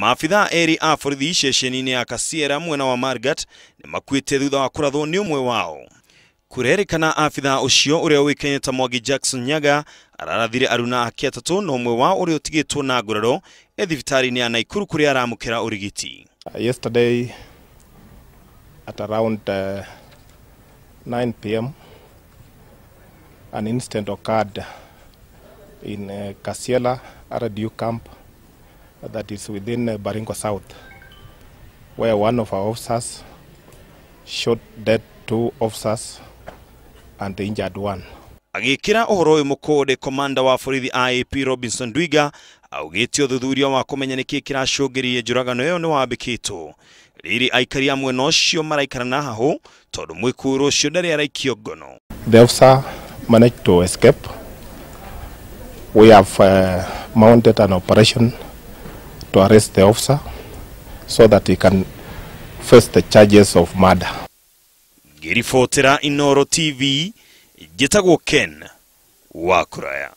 Maabithaa erĩ a borithi ceceni-inĩ ya Kasiera mwena wa Marigat nĩ makuĩte thutha wa kũrathwo nĩ ũmwe wao. Kũrerĩkana abithaa ũcio ũrĩa ũĩkaine ta Mwangi Jackson Nyaga ararathire aruna ake atatũ na ũmwe wao ũrĩa ũtigĩtwo na nguraro e thibitarĩ-inĩ ya Naikuru kũrĩa aramũkĩra ũrigiti. Yesterday at around 9 p.m. an incident occurred in Kasiela RDU camp that is within Baringo South, where one of our officers shot dead 2 officers and injured 1. Agĩkĩra ũhoro ũyũ mũkũnde, komanda wa borithi IAP Robinson Ndwiga augĩte ũthuthuria wa kũmenya nĩkĩ kĩracũngĩrĩirie njũragano ĩyo nĩ wambĩkĩtwo. Rĩrĩ aikari a mwena ũcio maraikara na hahũ tondũ mwĩkũĩrwo ũcio ndarĩ araikio ngono. The officer managed to escape. We have mounted an operation to arrest the officer so that he can face the charges of murder. Ngĩribotera Inooro TV, njĩtagwo Ken Wakuraya.